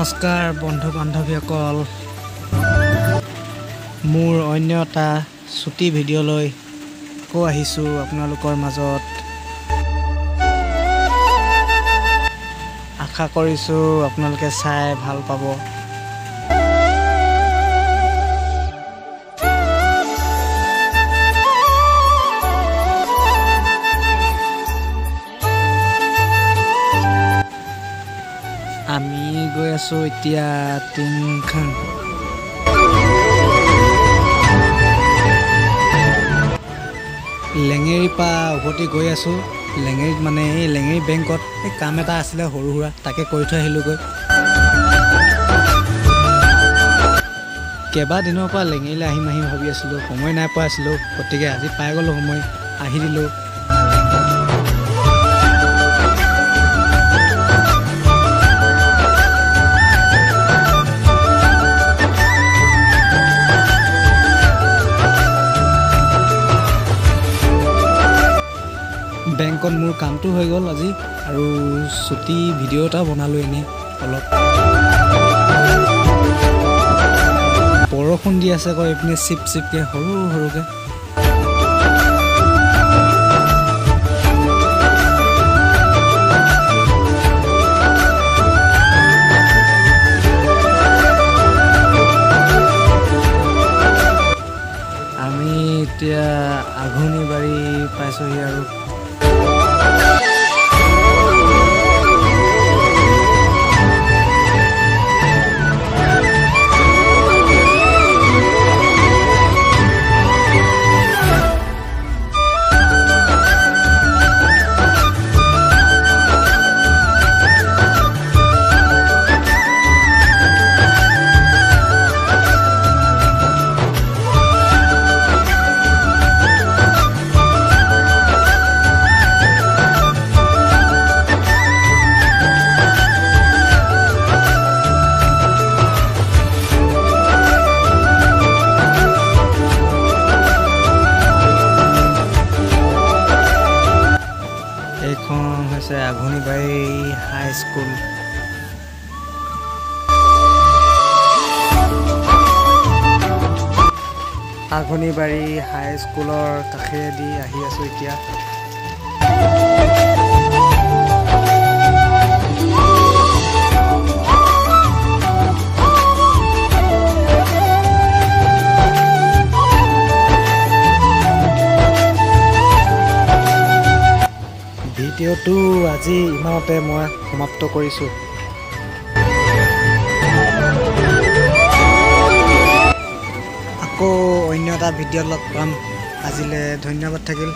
নমস্কাৰ বন্ধু বান্ধৱীসকল, মোৰ অন্য এটা ছুটি ভিডিঅ'লৈ আকৌ আহিছোঁ আপোনালোকৰ মাজত। আশা কৰিছোঁ আপোনালোকে চাই ভাল পাব। আমি গৈ আছোঁ এতিয়া টিংখাং। লেঙেৰীৰ পৰা উভতি গৈ আছোঁ। লেঙেৰীত মানে এই লেঙেৰী বেংকত এই কাম এটা আছিলে সৰু সুৰা, তাকে কৰি থৈ আহিলোঁগৈ। কেইবাদিনৰ পৰা লেঙেৰীলৈ আহিম আহিম ভাবি আছিলোঁ, সময় নাই পোৱা আছিলোঁ, গতিকে আজি পাই গ'লোঁ সময়, আহি দিলোঁ। বেংকত মোৰ কামটো হৈ গ'ল আজি, আৰু ছুটি ভিডিঅ' এটা বনালোঁ এনেই অলপ। বৰষুণ দি আছে আকৌ এইপিনে চিপ চিপকৈ সৰু সৰুকৈ। আমি এতিয়া আঘোণীবাৰী পাইছোঁহি আৰু। এইখন হৈছে আঘোণীবাৰী হাইস্কুল। আঘোণীবাৰী হাইস্কুলৰ কাষেদি আহি আছোঁ এতিয়া। ভিডিঅ'টো আজি ইমানতে মই সমাপ্ত কৰিছোঁ। আকৌ অন্য এটা ভিডিঅ'ত লগ পাম। আজিলৈ ধন্যবাদ থাকিল।